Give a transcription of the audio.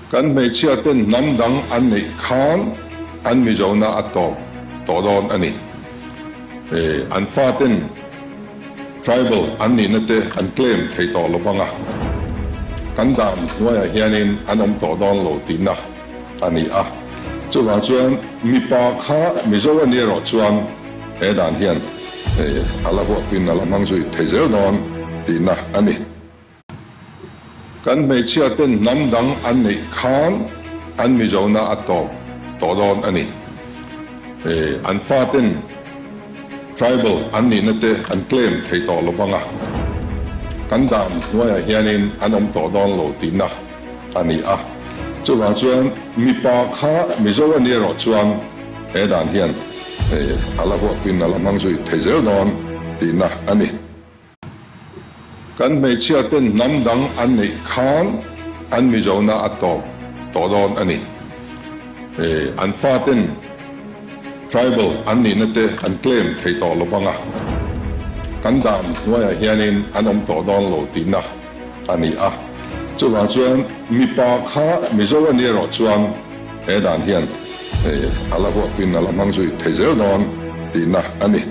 Kan hmeichhia ten hnam dang an neih khan an Mizona a tawp tawh dawn a ni. An faten tribal an nihna te an claim thei tawh lo vang a, kan dan hnuaiah hianin an awm tawh dawn lo tihna a ni a. Chuvang chuan mipa kha Mizo a nih erawh chuan he dan hian a la huapin a la hmang zui thei zel dawn tihna a ni. Kan hmeichhia ten hnam dang an neih khan an Mizona a tawp tawh dawn a ni. An faten tribal an nihna te an claim thei tawh lo vang a, kan dan hnuaiah hianin an awm tawh dawn lo tihna a ni a. Chuvang chuan mipa kha Mizo a nih erawh chuan he dan hian a la huapin a la hmang zui thei zel dawn tihna a ni. Kan hmeichhia ten hnam dang an neih khan an Mizona a tawp tawh dawn a ni. An faten tribal an nihna te an claim thei tawh lo vang a, kan dan hnuaiah hianin an awm tawh dawn lo tihna a ni a. Chuvang chuan mipa kha Mizo a nih erawh chuan he dan hian a la huapin a la hmang zui thei zel dawn tihna a ni.